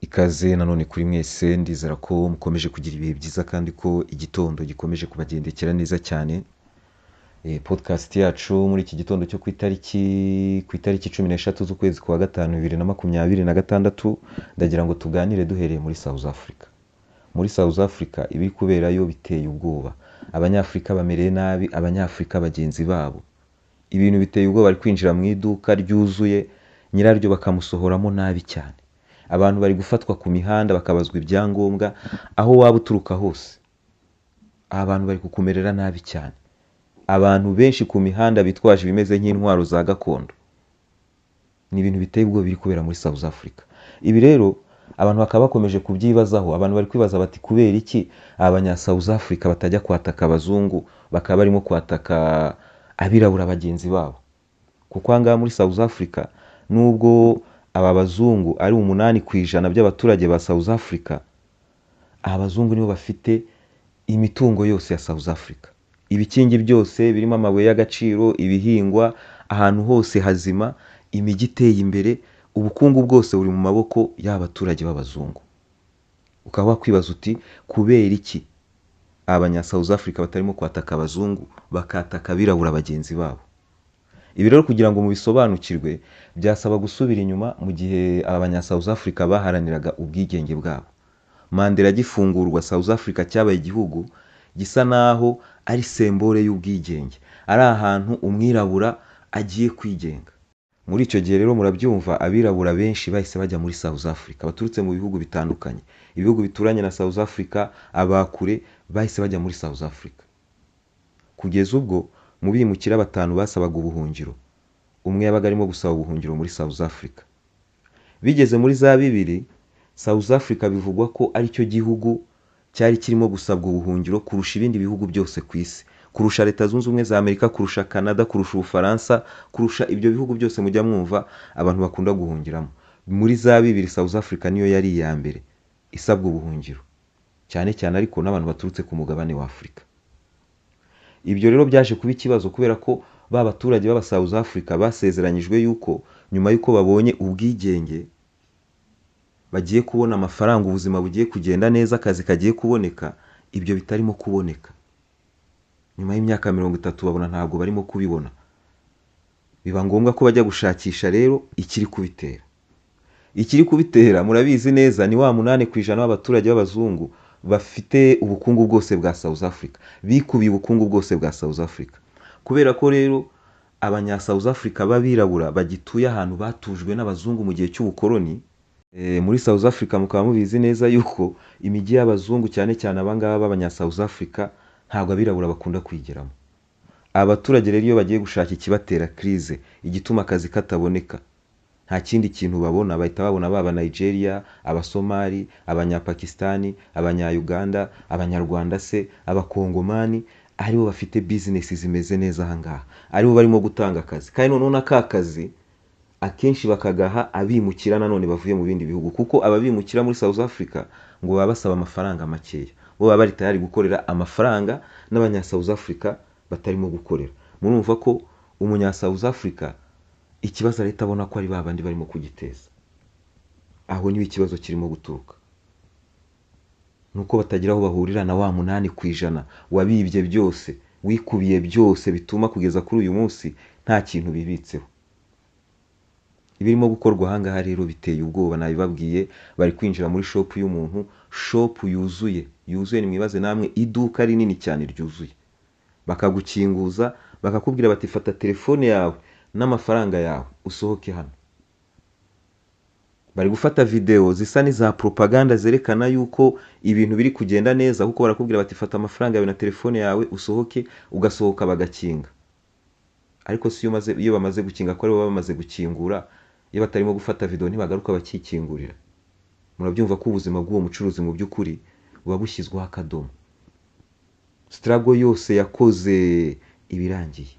Ikaze nanone kuri mwese, ndizera ko mukomeje kugira ibihe byiza kandi ko igitondo gikomeje kubagendekera neza cyane. Podcast yacu muri iki gitondo cyo ku itariki 13 z'ukwezi kwa gatanu 2026, ndagira ngo tuganire duhereye muri South Africa. Muri South Africa ibiri kuberayo biteye ubwoba. Abanyafurika bamereye nabi Abanyafurika bagenzi babo. Ibintu biteye ubwoba, bari kwinjira mu iduka ryuzuye, nyiraryo bakamusohoramo nabi cyane. Abantu bari gufatwa ku mihanda bakabazwa ibyangombwa, aho waba uturuka hose. Aba bantu bari kukumerera nabi cyane. Abantu benshi ku mihanda bitwaje ibimeze nk'intwaro za gakondo. Ni ibintu biteye ubwoba biri kubera muri South Africa. Ibi rero abantu bakaba bakomeje kubyibazaho. Abantu bari kwibaza bati: "Kubera iki abanya South Africa batajya kwataka abazungu, bakaba barimo kwataka abirabura bagenzi babo?" Kuko aha ngaha muri South Africa, nubwo aba bazungu ari 8% by'abaturage ba South Africa, aba bazungu nibo bafite imitungo yose ya South Africa. Ibikingi byose birimo amabuye y'agaciro, ibihingwa, ahantu hose hazima, imijyi iteye imbere, ubukungu bwose buri mu maboko y'abaturage b'abazungu. Ukaba wakwibaza uti: "Kubera iki abanya South Africa batarimo kwataka abazungu, bakataka abirabura bagenzi babo?" Ibi rero kugira ngo mubisobanukirwe byasaba gusubira inyuma mu gihe abanya South Africa baharaniraga ubwigenge bwabo. Mandela agifungurwa, South Africa cyabaye igihugu gisa naho ari symbole y'ubwigenge, ari ahantu umwirabura agiye kwigenga. Muri icyo gihe rero, murabyumva, abirabura benshi bahise bajya muri South Africa baturutse mu bihugu bitandukanye, ibihugu bituranye na South Africa, abakure bahise bajya muri South Africa. Kugeza ubwo mu bimukira batanu basabaga ubuhungiro, umwe yabaga arimo gusaba ubuhungiro muri South Africa. Bigeze muri za 2000, South Africa bivugwa ko aricyo gihugu cyari kirimo gusabwa ubuhungiro kurusha ibindi bihugu byose ku isi, kurusha Leta Zunze Ubumwe za Amerika, kurusha Canada, kurusha Ubufaransa, kurusha ibyo bihugu byose mujya mwumva abantu bakunda guhungiramo. Muri za 2000, South Africa niyo yari iya mbere isabwa ubuhungiro cyane cyane, ariko n'abantu baturutse ku mugabane wa Afurika. Ibyo rero byaje kuba ikibazo kubera ko ba baturage b'aba South Africa basezeranyijwe yuko nyuma y'uko babonye ubwigenge bagiye kubona amafaranga, ubuzima bugiye kugenda neza, akazi kagiye kuboneka. Ibyo bitarimo kuboneka. Nyuma y'imyaka 30 babona ntabwo barimo kubibona, biba ngombwa ko bajya gushakisha rero ikiri kubitera. Ikiri kubitera murabizi neza, ni wa 8% w'abaturage b'abazungu bafite ubukungu bwose bwa South Africa, bikubiye ubukungu bwose bwa South Africa. Kubera ko rero abanya South Africa b'abirabura bagituye ahantu batujwe n'abazungu mu gihe cy'ubukoloni, muri South Africa mukaba mubizi neza yuko imijyi y'abazungu, cyane cyane abangaba b'abanya South Africa, ntabwo abirabura bakunda kuyigeramo. Abaturage rero iyo bagiye gushaka ikibatera crise, igituma akazi kataboneka, nta kindi kintu babona, bahita babona baba Nigeria, Abasomali, Abanyapakistani, Abanya-Uganda, Abanyarwanda se, Abakongomani, aribo bafite bizinesi zimeze neza ahangaha, aribo barimo gutanga akazi. Kandi noneho na ka kazi akenshi bakagaha abimukira nanone bavuye mu bindi bihugu, kuko ababimukira muri South Africa ngo baba basaba amafaranga makeya, bo baba bari tayari gukorera amafaranga n'abanya South Africa batarimo gukorera. Murumva ko umunya South Africa ikibazo arahita abona ko ari ba bandi barimo kugiteza. Aho niho ikibazo kirimo guturuka, ni uko batagira aho bahurira na wa 8% wabibye byose, wikubiye byose, bituma kugeza kuri uyu munsi nta kintu bibitseho. Ibirimo gukorwa ahangaha rero biteye ubwoba, nabibabwiye. Bari kwinjira muri shop y'umuntu, shop yuzuye yuzuye, nimwibaze namwe iduka rinini cyane ryuzuye, bakagukinguza bakakubwira bati: "Fata telefone yawe n'amafaranga yawe usohoke hano." Bari gufata videwo zisa n'iza propaganda zerekana yuko ibintu biri kugenda neza, kuko barakubwira bati: "Fata amafaranga yawe na telefone yawe usohoke." Ugasohoka bagakinga. Ariko si iyo bamaze gukinga, ko aribo baba bamaze gukingura, iyo batarimo gufata videwo ntibagaruka bakikingurira? Murabyumva ko ubuzima bw'uwo mucuruzi mu by'ukuri buba bushyizweho akadomo, struggle yose yakoze iba irangiye.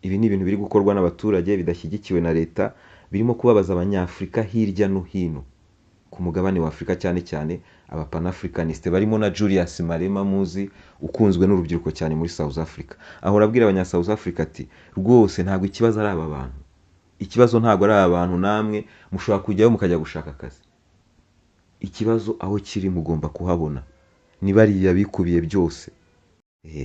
Ibi ni ibintu biri gukorwa n'abaturage bidashyigikiwe na leta, birimo kubabaza Abanyafurika hirya no hino ku mugabane wa Afurika, cyane cyane Abapanafricaniste barimo na Julius Malema muzi, ukunzwe n'urubyiruko cyane muri South Africa. Ahora abwira abanya South Africa ati: "Rwose ntabwo ikibazo ari aba bantu, ikibazo ntabwo ari aba bantu, namwe mushobora kujyayo mukajya gushaka akazi." Ikibazo aho kiri mugomba kuhabona, ni bariya bikubiye byose.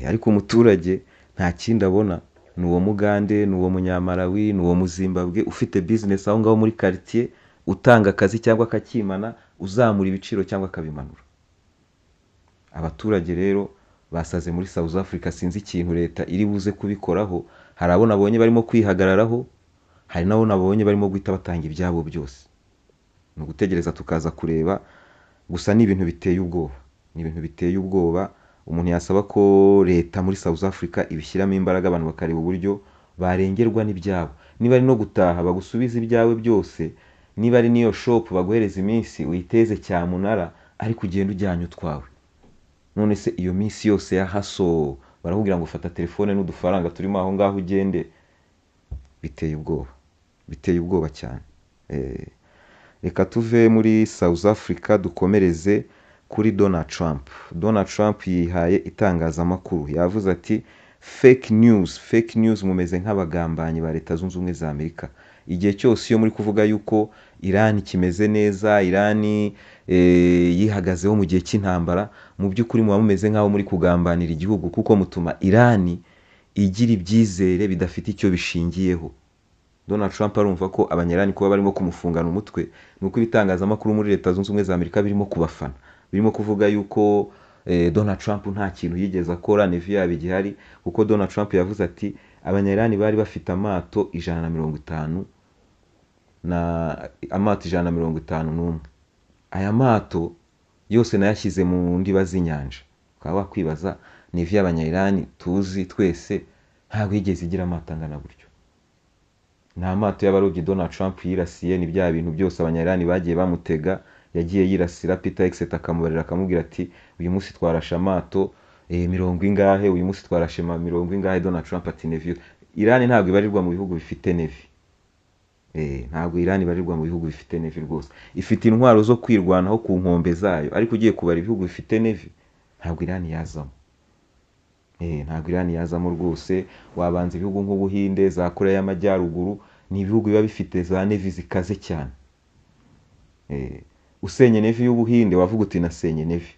Ariko umuturage nta kindi abona, ni uwo Mugande, ni uwo Munyamalawi, ni uwo Muzimbabwe ufite business aho ngaho muri quartier, utanga akazi cyangwa akakimana, uzamura ibiciro cyangwa akabimanura. Abaturage rero basaze muri South Africa, sinzi ikintu leta iri buze kubikoraho. Hari abo nabonye barimo kwihagararaho, hari n'abo nabonye barimo guhita batanga ibyabo byose. Ni ugutegereza tukaza kureba, gusa ni ibintu biteye ubwoba, ni ibintu biteye ubwoba. Umuntu yasaba ko leta muri South Africa ibishyiramo imbaraga, abantu bakareba uburyo barengerwa n'ibyabo. Niba ari no gutaha bagusubize ibyawe byose, niba ari n'iyo shop baguhereza iminsi uyiteze cyamunara, ariko ugende ujyanye utwawe. None se iyo minsi yose ya haso barakubwira ngo fata telefone n'udufaranga turimo aho ngaho ugende? Biteye ubwoba, biteye ubwoba cyane. Reka tuve muri South Africa dukomereze kuri Donald Trump. Donald Trump yihaye itangazamakuru, yavuze ati fake news, fake news, mumeze nk'abagambanyi ba Leta Zunze Ubumwe za Amerika. Igihe cyose iyo muri kuvuga yuko Iran kimeze neza, Iran yihagazeho mu gihe cy'intambara, mu by'ukuri muba mumeze nk'aho muri kugambanira igihugu, kuko mutuma Iran igira ibyizere bidafite icyo bishingiyeho. Donald Trump arumva ko Abanyarani kuba barimo kumufungana umutwe ni uko ibitangazamakuru muri Leta Zunze Ubumwe za Amerika birimo kubafana, birimo kuvuga yuko Donald Trump nta kintu yigeze akora, navy yabo igihari, kuko Donald Trump yavuze ati Abanyarani bari bafite amato 150 na amato 151, aya mato yose nayashyize mu ndiba z'inyanja. Ukaba wakwibaza navy y'Abanyarani tuzi twese ntabwo yigeze igira amato angana gutyo. Ni amato y'abarobyi Donald Trump yirasiye, ni bya bintu byose Abanyarani bagiye bamutega, yagiye yirasira Peter Hegseth akamubarira akamubwira ati uyu munsi twarashe amato mirongo ingahe, uyu munsi twarashe mirongo ingahe. Donald Trump ati navy Iran ntabwo ibarirwa mu bihugu bifite navy. Ntabwo Iran ibarirwa mu bihugu bifite navy rwose, ifite intwaro zo kwirwanaho ku nkombe zayo, ariko ugiye kubara ibihugu bifite navy ntabwo Iran yazamo. Ntabwo Iran yazamo rwose. Wabanza ibihugu nk'Ubuhinde, za Korea y'Amajyaruguru, ni ibihugu biba bifite za navy zikaze cyane. Usenye navy y'Ubuhinde wavuga uti nasenye navy,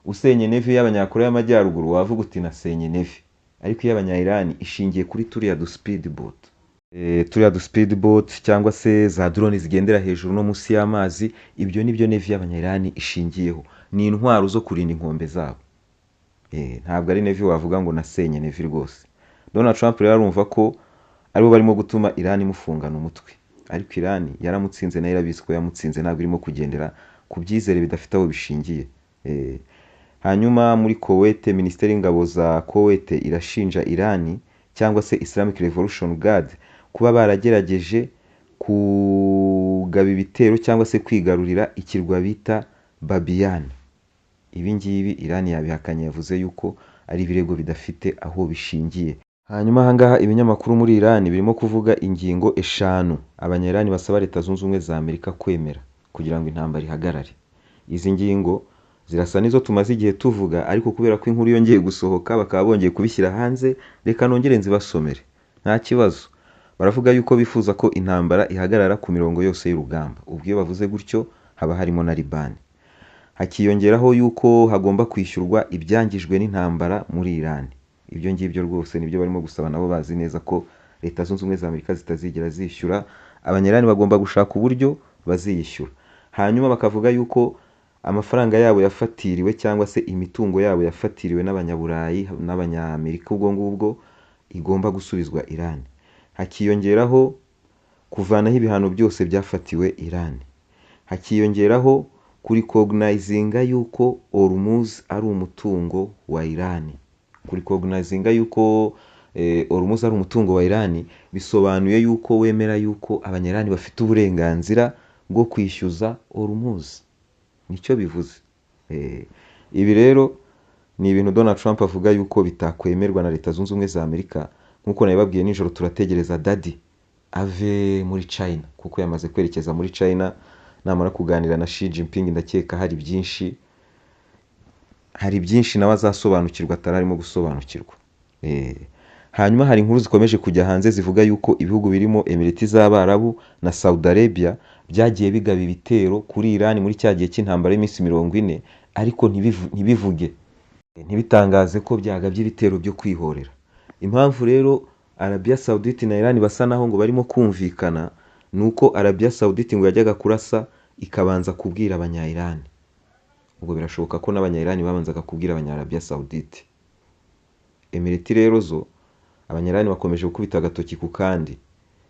usenye navy y'Abanyakoreya y'Amajyaruguru wavuga uti nasenye navy, ariko iy'Abanya-Iran ishingiye kuri turiya du speedboat. Turiya du speedboat cyangwa se za drone zigendera hejuru no munsi y'amazi, ibyo nibyo navy y'Abanya-Iran ishingiyeho, ni intwaro zo kurinda inkombe zabo. Ntabwo ari navy wavuga ngo nasenye navy rwose. Donald Trump rero arumva ko aribo barimo gutuma Iran imufungana umutwe, ariko Iran yaramutsinze, nayo irabizi ko yamutsinze, ntabwo irimo kugendera ku byizere bidafite aho bishingiye. Hanyuma muri Kuwait, Minisiteri y'Ingabo za Kuwait irashinja Iran cyangwa se Islamic Revolution Guard kuba baragerageje kugaba ibitero cyangwa se kwigarurira ikirwa bita Babiyan. Ibi ngibi Iran yabihakanye, yavuze yuko ari ibirego bidafite aho bishingiye. Hanyuma ahangaha ibinyamakuru muri Iran birimo kuvuga ingingo 5 Abanya-Iran basaba Leta Zunze Ubumwe za Amerika kwemera kugira ngo intambara ihagarare. Izi ngingo zirasa n'izo tumaze igihe tuvuga, ariko kubera ko inkuru yongeye gusohoka bakaba bongeye kubishyira hanze, reka nongere nzibasomere nta kibazo. Baravuga yuko bifuza ko intambara ihagarara ku mirongo yose y'urugamba. Ubwo iyo bavuze gutyo haba harimo na Libani. Hakiyongeraho yuko hagomba kwishyurwa ibyangijwe n'intambara muri Iran. Ibyo ngibyo rwose nibyo barimo gusaba, nabo bazi neza ko Leta Zunze Ubumwe za Amerika zitazigera zishyura. Abanyarani bagomba gushaka uburyo baziyishyura. Hanyuma bakavuga yuko amafaranga yabo yafatiriwe cyangwa se imitungo yabo yafatiriwe n'Abanyaburayi n'Abanyamerika ubwo ngubwo igomba gusubizwa Iran. Hakiyongeraho kuvanaho ibihano byose byafatiwe Iran. Hakiyongeraho kurikognayizinga yuko Hormuz ari umutungo wa Iran. Kurikognayizinga yuko Hormuz ari umutungo wa Iran bisobanuye yuko wemera yuko Abanyarani bafite uburenganzira bwo kwishyuza Hormuz. Nicyo bivuze. Ibi rero ni ibintu Donald Trump avuga yuko bitakwemerwa na Leta Zunze Ubumwe za Amerika. Nk'uko nabibabwiye nijoro, turategereza Daddy ave muri China, kuko yamaze kwerekeza muri China. Namara kuganira na Xi Jinping ndakeka hari byinshi nawe azasobanukirwa atari arimo gusobanukirwa. Hanyuma hari inkuru zikomeje kujya hanze zivuga yuko ibihugu birimo Emirati z'Abarabu na Saudi Arabia byagiye bigaba ibitero kuri Iran muri cya gihe cy'intambara y'iminsi 40, ariko ntibivuge, ntibitangaze ko byagabye ibitero byo kwihorera. Impamvu rero Arabia Saudite na Iran basa naho ngo barimo kumvikana, ni uko Arabia Saudite ngo yajyaga kurasa ikabanza kubwira abanya-Iran. Ubwo birashoboka ko n'abanya-Iran babanzaga kubwira abanya-Arabia Saudite. Emirati rero zo abanya-Iran bakomeje gukubita agatoki ku kandi.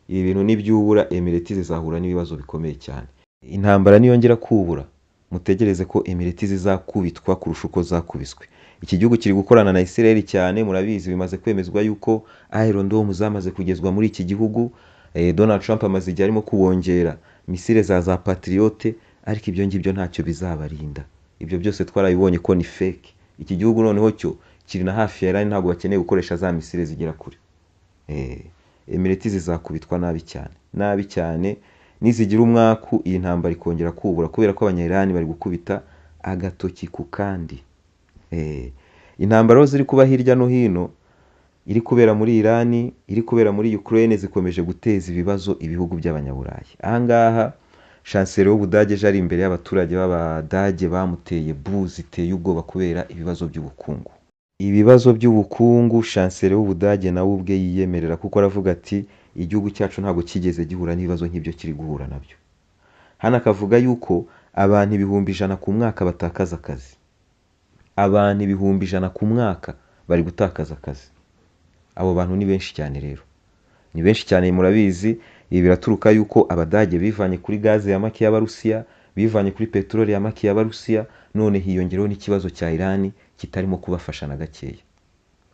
Ibi bintu nibyubura Emirati zizahura n'ibibazo bikomeye cyane. Intambara niyongera kubura, mutegereze ko Emirati zizakubitwa kurusha uko zakubiswe. Iki gihugu kiri gukorana na Israel cyane, murabizi bimaze kwemezwa yuko Iron Dome zamaze kugezwa muri iki gihugu. Donald Trump amaze igihe arimo kubongera misile za Patriote, ariko ibyo ngibyo ntacyo bizabarinda. Ibyo byose twarabibonye ko ni fake. Iki gihugu noneho cyo kiri na hafi ya Iran, ntabwo bakeneye gukoresha za misile zigera kure. Emirati zizakubitwa nabi cyane, nabi cyane, nizigira umwaku iyi ntambara ikongera kubura, kubera ko abanya-Iran bari gukubita agatoki ku kandi. Intambara ziri kuba hirya no hino, iri kubera muri Iran, iri kubera muri Ukraine, zikomeje guteza ibibazo ibihugu by'abanyaburayi. Aha ngaha Chancelier w'Ubudage ejo ari imbere y'abaturage b'Abadage bamuteye bu ziteye ubwoba kubera ibibazo by'ubukungu. Ibibazo by'ubukungu Chancelier w'Ubudage nawe ubwe yiyemerera, kuko aravuga ati igihugu cyacu ntabwo kigeze gihura n'ibibazo nk'ibyo kiri guhura nabyo. Hano akavuga yuko abantu 100,000 ku mwaka batakaza akazi. Abantu 100,000 ku mwaka bari gutakaza akazi. Abo bantu ni benshi cyane rero. Ni benshi cyane murabizi, ibi biraturuka yuko Abadage bivanye kuri gaze ya make y'Abarusiya, bivanye kuri peteroli ya make y'Abarusiya, none hiyongereho n'ikibazo cya Iran kitarimo kubafasha na gakeya.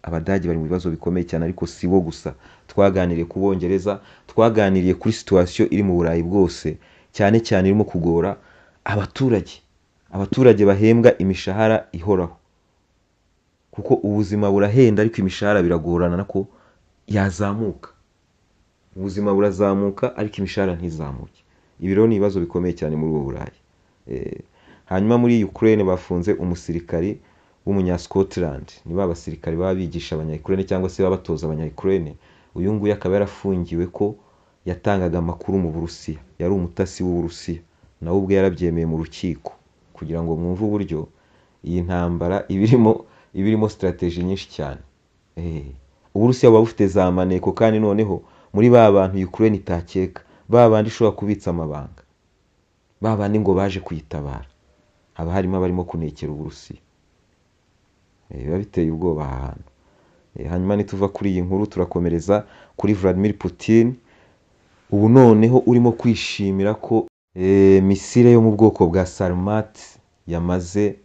Abadage bari mu bibazo bikomeye cyane, ariko si bo gusa. Twaganiriye ku Bongereza, twaganiriye kuri situation iri mu Burayi bwose, cyane cyane irimo kugora abaturage. Abaturage bahembwa imishahara ihoraho, kuko ubuzima burahenda ariko imishahara biragorana nako yazamuka. Ubuzima burazamuka ariko imishahara ntizamuke. Ibi rero ni ibibazo bikomeye cyane muri ubu Burayi. Hanyuma muri Ukraine bafunze umusirikari w'umunya-Scotland. Ni ba basirikari baba bigisha abanya-Ukraine cyangwa se baba batoza abanya-Ukraine. Uyu nguyu akaba yarafungiwe ko yatangaga amakuru mu Burusiya, yari umutasi w'Uburusiya, nawe ubwe yarabyemeye mu rukiko, kugira ngo mwumve uburyo iyi ntambara ibirimo strategy nyinshi cyane. Uburusiya buba bufite za maneko, kandi noneho muri ba bantu Ukraine itakeka, ba bandi ishobora kubitsa amabanga, ba bandi ngo baje kuyitabara, haba harimo abarimo kunekera Uburusiya. Biba biteye ubwoba aha hantu. Hanyuma nituva kuri iyi nkuru turakomereza kuri Vladimir Putin, ubu noneho urimo kwishimira ko misile yo mu bwoko bwa Sarmat yamaze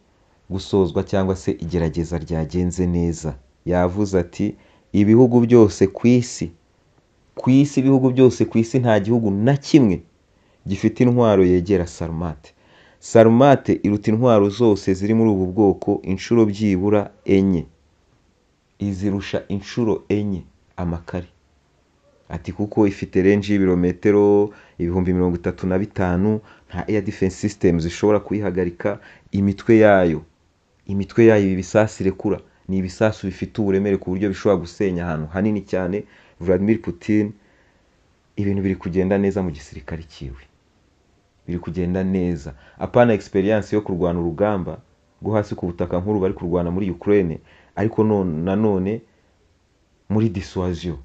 gusozwa cyangwa se igerageza ryagenze neza. Yavuze ati ibihugu byose ku isi, ku isi ibihugu byose ku isi nta gihugu na kimwe gifite intwaro yegera Sarmat. Sarmat iruta intwaro zose ziri muri ubu bwoko inshuro byibura 4. Izirusha inshuro 4 amakare. Ati kuko ifite range y'ibirometero 35,000, nta air defense system zishobora kuyihagarika. Imitwe yayo ibi bisasu irekura ni ibisasu bifite uburemere ku buryo bishobora gusenya ahantu hanini cyane. Vladimir Putin ibintu biri kugenda neza mu gisirikare cyiwe, biri kugenda neza. Apana experience yo kurwana urugamba rwo hasi ku butaka nkuru bari kurwana muri Ukraine, ariko nanone muri dissuasion,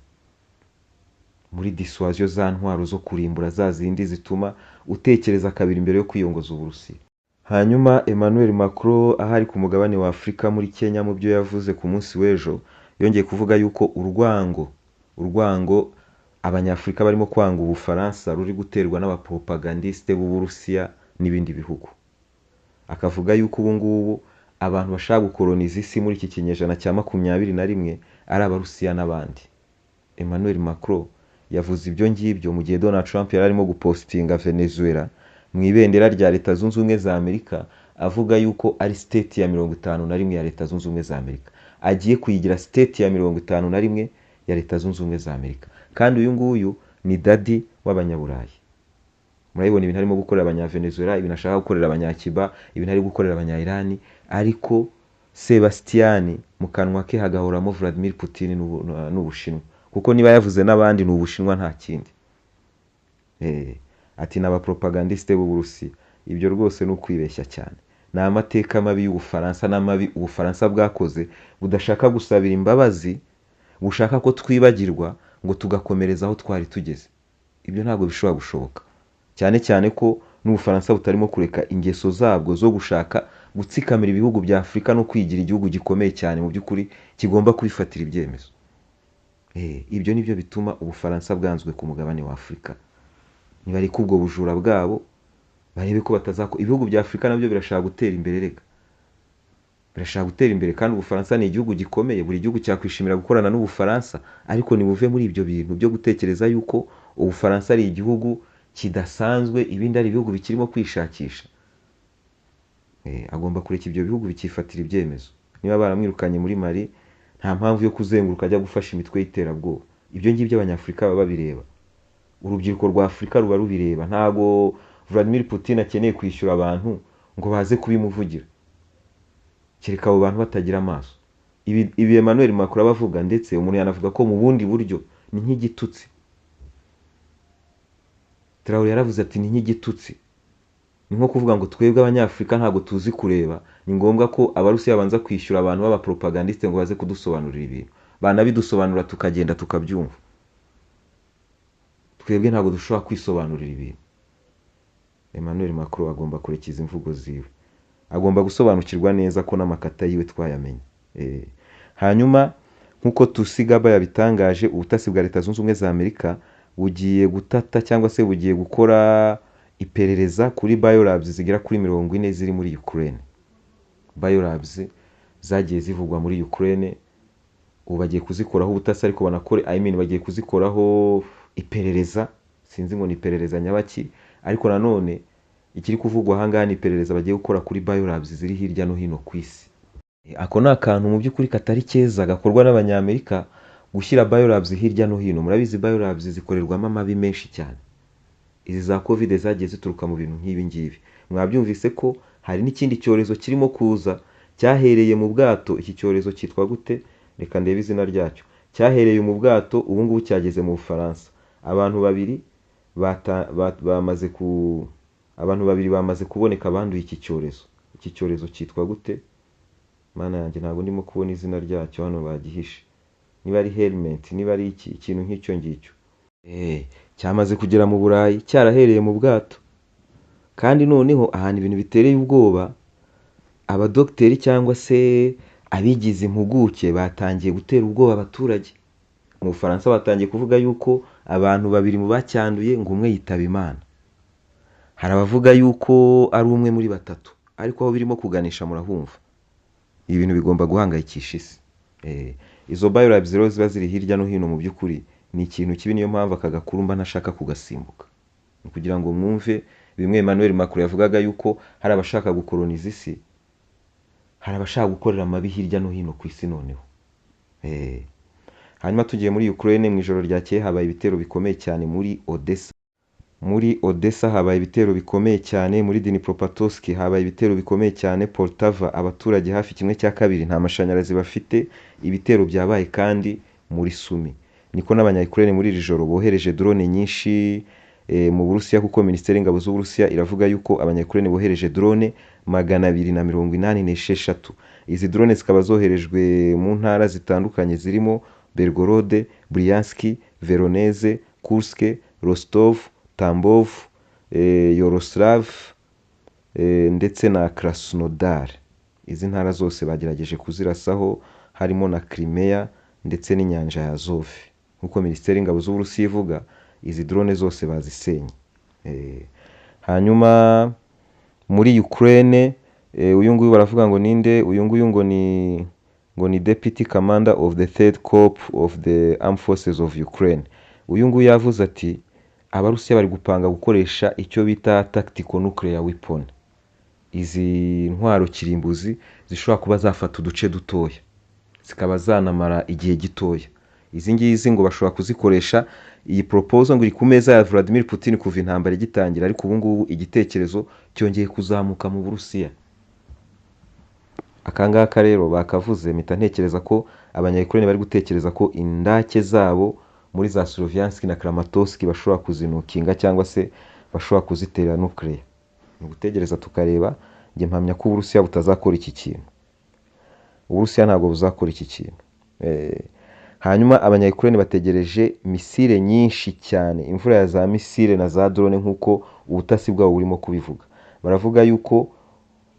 muri dissuasion za ntwaro zo kurimbura za zindi zituma utekereza kabiri mbere yo kwiyongoza Uburusiya. Hanyuma Emmanuel Macron ahari ku mugabane wa Afurika muri Kenya, mu byo yavuze ku munsi w'ejo, yongeye kuvuga yuko urwango Abanyafurika barimo kwanga Ubufaransa ruri guterwa n'abapropagandiste b'Uburusiya n'ibindi bihugu. Akavuga yuko ubu ngubu abantu bashaka gukoloniza isi muri iki kinyejana cya 21 ari Abarusiya n'abandi. Emmanuel Macron yavuze ibyo ngibyo mu gihe Donald Trump yari arimo gupostinga Venezuela mu ibendera rya Leta Zunze Ubumwe za Amerika, avuga yuko ari state ya 51 ya Leta Zunze Ubumwe za Amerika. Agiye kuyigira state ya 51 ya Leta Zunze Ubumwe za Amerika. Kandi uyu nguyu ni daddy w'abanyaburayi. Murabibona ibintu arimo gukorera abanyavenezuela, ibintu ashaka gukorera abanyakiba, ibintu ari gukorera abanya-Iran, ariko Sebastian mu kanwa ke hagahoramo Vladimir Putin n'Ubushinwa, kuko niba yavuze n'abandi ni Ubushinwa nta kindi. Ati ni abapropagandiste b'Uburusiya. Ibyo rwose ni ukwibeshya cyane. Ni amateka mabi y'Ubufaransa n'amabi Ubufaransa bwakoze budashaka gusabira imbabazi, bushaka ko twibagirwa ngo tugakomereza aho twari tugeze. Ibyo ntabwo bishobora gushoboka. Cyane cyane ko n'Ubufaransa butarimo kureka ingeso zabwo zo gushaka gutsikamira ibihugu bya Afurika no kwigira igihugu gikomeye cyane mu by'ukuri kigomba kubifatira ibyemezo. Ibyo nibyo bituma Ubufaransa bwanzwe ku mugabane wa Afurika. Nibareke ubwo bujura bwabo, barebe ko batazako. Ibihugu bya Afurika nabyo birashaka gutera imbere rega. Birashaka gutera imbere kandi Ubufaransa ni igihugu gikomeye, buri gihugu cyakwishimira gukorana n'Ubufaransa, ariko nibuve muri ibyo bintu byo gutekereza yuko Ubufaransa ari igihugu kidasanzwe, ibindi ari ibihugu bikirimo kwishakisha. Agomba kureka ibyo bihugu bikifatira ibyemezo. Niba baramwirukanye muri Mali, nta mpamvu yo kuzenguruka ajya gufasha imitwe y'iterabwoba. Ibyo ngibyo Abanyafurika baba babireba. Urubyiruko rwa Afurika ruba rubireba. Ntago Vladimir Putin akeneye kwishyura abantu ngo baze kubimuvugira. Kereka abo bantu batagira amaso. Ibi Emmanuel Macron aba avuga, ndetse umuntu yanavuga ko mu bundi buryo ni nk'igitutsi. Traoré yaravuze ati ni nk'igitutsi. Ni nko kuvuga ngo twebwe Abanyafurika ntabwo tuzi kureba, ni ngombwa ko Abarusiya babanza kwishyura abantu b'abapropagandiste ngo baze kudusobanurira ibintu. Banabidusobanura tukagenda tukabyumva. Twebwe ntabwo dushobora kwisobanurira ibintu. Emmanuel Macron agomba kurekeza imvugo ziwe. Agomba gusobanukirwa neza ko n'amakata yiwe twayamenye. Hanyuma nk'uko Tusigaba yabitangaje, ubutasi bwa Leta Zunze Ubumwe za Amerika bugiye gutata cyangwa se bugiye gukora iperereza kuri biolabs zigera kuri 40 ziri muri Ukraine. Biolabs zagiye zivugwa muri Ukraine, ubu bagiye kuzikoraho ubutasi, ariko banakore, I mean, bagiye kuzikoraho iperereza, sinzi ngo ni iperereza nyabaki, ariko nanone ikiri kuvugwa aha ngaha ni iperereza bagiye gukora kuri biolabs ziri hirya no hino ku isi. Ako ni akantu mu by'ukuri katari keza gakorwa n'Abanyamerika, gushyira biolabs hirya no hino. Murabizi biolabs zikorerwamo amabi menshi cyane. Izi za Covid zagiye zituruka mu bintu nk'ibi ngibi. Mwabyumvise ko hari n'ikindi cyorezo kirimo kuza cyahereye mu bwato. Iki cyorezo cyitwa gute? Reka ndebe izina ryacyo. Cyahereye mu bwato, ubu ngubu cyageze mu Bufaransa. Abantu babiri bamaze ku abantu babiri bamaze kuboneka banduye iki cyorezo. Iki cyorezo cyitwa gute? Mana yanjye, ntabwo ndimo kubona izina ryacyo hano, bagihishe. Niba ari helmet, niba ari iki, ikintu nk'icyo ngicyo. Cyamaze kugera mu Burayi cyarahereye mu bwato. Kandi noneho ahantu ibintu bitereye ubwoba, abadogiteri cyangwa se abigize impuguke batangiye gutera ubwoba abaturage. Mu Bufaransa batangiye kuvuga yuko abantu babiri mu bacyanduye ngo umwe yitaba Imana. Hari abavuga yuko ari umwe muri batatu, ariko aho birimo kuganisha murahumva. Ibi bintu bigomba guhangayikisha isi. Izo biolabs rero ziba ziri hirya no hino mu by'ukuri ni ikintu kibi, niyo mpamvu aka gakuru mba ntashaka kugasimbuka. Ni kugira ngo mwumve bimwe Emmanuel Macron yavugaga yuko hari abashaka gukoloniza isi, hari abashaka gukorera amabi hirya no hino ku isi noneho. Hanyuma tugiye muri Ukraine, mu ijoro ryakeye habaye ibitero bikomeye cyane muri Odessa. Muri Odessa habaye ibitero bikomeye cyane, muri Dnipropetrovsk habaye ibitero bikomeye cyane, Poltava abaturage hafi 1/2 nta mashanyarazi bafite. Ibitero byabaye kandi muri Sumi. Niko n'abanya-Ukraine muri iri joro bohereje drone nyinshi mu Burusiya, kuko Minisiteri y'Ingabo z'Uburusiya iravuga yuko abanya-Ukraine bohereje drone 286. Izi drone zikaba zoherejwe mu ntara zitandukanye zirimo Belgorod, Bryansk, Voronezh, Kursk, Rostov, Tambov, Yaroslavl ndetse na Krasnodar. Izi ntara zose bagerageje kuzirasaho, harimo na Crimea ndetse n'inyanja ya Azov. Nk'uko Minisiteri y'Ingabo z'Uburusiya ivuga, izi drone zose bazisenye. Hanyuma muri Ukraine, uyu nguyu baravuga ngo ninde? Uyu nguyu ngo ni Deputy Commander of the Third Corps of the Armed Forces of Ukraine. Uyu nguyu yavuze ati Abarusiya bari gupanga gukoresha icyo bita tactical nuclear weapon. Izi ntwaro kirimbuzi zishobora kuba zafata uduce dutoya, zikaba zanamara igihe gitoya. Izi ngizi ngo bashobora kuzikoresha. Iyi proposal ngo iri ku meza ya Vladimir Putin kuva intambara igitangira, ariko ubu ngubu igitekerezo cyongeye kuzamuka mu Burusiya. Aka ngaka rero bakavuze, mpita ntekereza ko abanya-Ukraine bari gutekereza ko indake zabo muri za Sloviansk na Kramatorsk bashobora kuzinukinga cyangwa se Bashobora kuzitera nuclear. Ni ugutegereza tukareba. Njye mpamya ko Uburusiya butazakora iki kintu. Uburusiya ntabwo buzakora iki kintu. Hanyuma Abanya-Ukraine bategereje misile nyinshi cyane, imvura ya za misile na za drone, nk'uko ubutasi bwabo burimo kubivuga. Baravuga yuko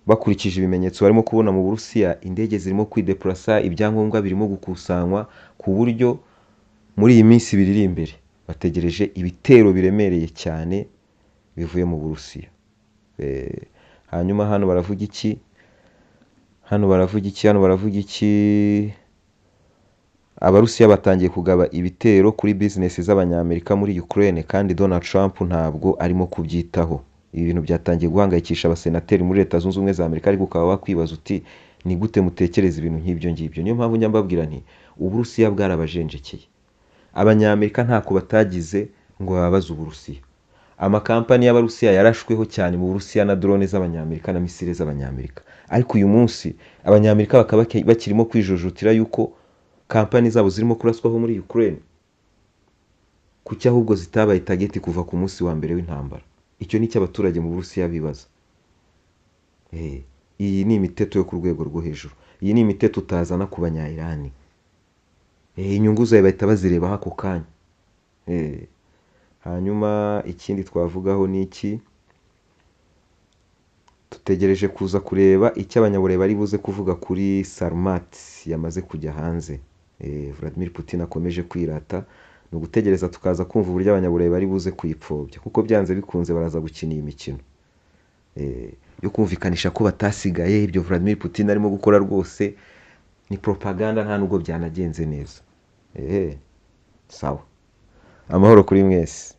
bakurikije ibimenyetso barimo kubona mu Burusiya, indege zirimo kwidepurasa, ibyangombwa birimo gukusanywa, ku buryo muri iyi minsi 2 iri imbere bategereje ibitero biremereye cyane bivuye mu Burusiya. Hanyuma hano baravuga iki? Hano baravuga iki? Hano baravuga iki? Abarusiya batangiye kugaba ibitero kuri bizinesi z'Abanyamerika muri Ukraine, kandi Donald Trump ntabwo arimo kubyitaho. Ibi bintu byatangiye guhangayikisha abasenateri muri Leta Zunze Ubumwe za Amerika, ariko ukaba wakwibaza uti: "Ni gute mutekereza ibintu nk'ibyo ngibyo?" Niyo mpamvu njya mbabwira nti Uburusiya bwarabajenjekeye. Abanyamerika ntako batagize ngo bababaze Uburusiya. Amakampani y'Abarusiya yarashweho cyane mu Burusiya na drone z'Abanyamerika na misile z'Abanyamerika, ariko uyu munsi Abanyamerika bakaba bakirimo kwijujutira yuko kampani zabo zirimo kuraswaho muri Ukraine. Kuki ahubwo zitabaye target kuva ku munsi wa mbere w'intambara? Icyo ni cyo abaturage mu Burusiya bibaza. Iyi ni imiteto yo ku rwego rwo hejuru. Iyi ni imiteto utazana ku Banyayirani. Inyungu zawe bahita bazirebaho ako kanya. Hanyuma ikindi twavugaho ni iki? Dutegereje kuza kureba icyo Abanyaburayi bari buze kuvuga kuri Sarmat yamaze kujya hanze. Vladimir Putin akomeje kwirata. Ni ugutegereza tukaza kumva uburyo Abanyaburayi bari buze kuyipfobya, kuko byanze bikunze baraza gukina iyi mikino yo kumvikanisha ko batasigaye. Ibyo Vladimir Putin arimo gukora rwose ni propaganda, nta nubwo byanagenze neza. Sawa, amahoro kuri mwese.